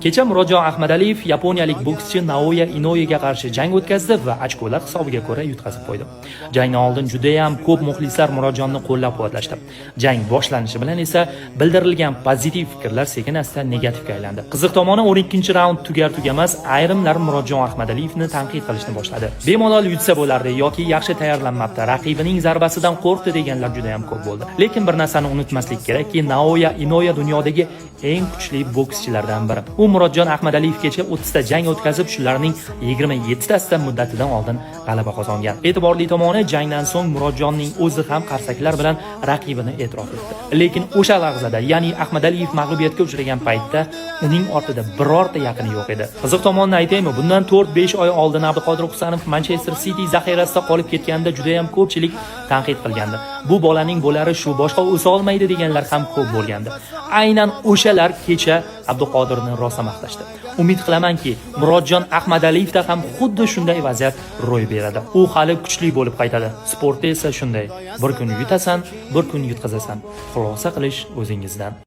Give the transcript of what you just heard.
Kecha Murodjon Ahmadaliyev yaponiyalik bokschi Naoya Inoyega qarshi jang o'tkazdi va ochkolar hisobiga ko'ra yutqazib qo'ydi. Jangdan oldin juda ham ko'p muxlislar Murodjonni qo'llab-quvvatlashdi. Jang boshlanishi bilan esa bildirilgan pozitiv fikrlar sekin-asta negativga aylandi. Qiziq tomoni, 12-raund tugar-tugamas ayrimlar Murodjon Ahmadaliyevni tanqid qilishni boshladi. Bemalol yutsa bo'lardi yoki yaxshi tayyorlanmabdi, raqibining zarbasidan qo'rqdi deganlar juda ham ko'p bo'ldi. Lekin bir narsani unutmaslik kerakki, Naoya Inoya dunyodagi eng kuchli bokschilardan biri. U Murodjon Ahmadaliyevgacha 30 ta jang o'tkazib, shularning 27 tasida muddatidan oldin g'alaba qozongan. E'tiborli tomoni, jangdan so'ng Murodjonning o'zi ham qarsaklar bilan raqibini e'tirof etdi. Lekin o'sha lahzada, ya'ni Ahmadaliyev mag'lubiyatga uchragan paytda uning ortida birorta yaqini yo'q edi. Qiziq tomonini aytaymi, bundan 4-5 oy oldin Abduqodir Husanov Manchester City zaxirasida qolib ketganda juda ham ko'pchilik tanqid qilgandi. Bu bolaning bo'lari shu, boshqa o'sa olmaydi deganlar ham ko'p bo'lgandi. Aynan o'shalar kecha Abduqodirni rosa maqtashdi. Umid qilamanki, Murodjon Ahmadaliyevda ham xuddi shunday vaziyat ro'y beradi. U hali kuchli bo'lib qaytadi. Sportda esa shunday. Bir kun yutasan, bir kun yutqazasan. Xulosa qilish o'zingizdan.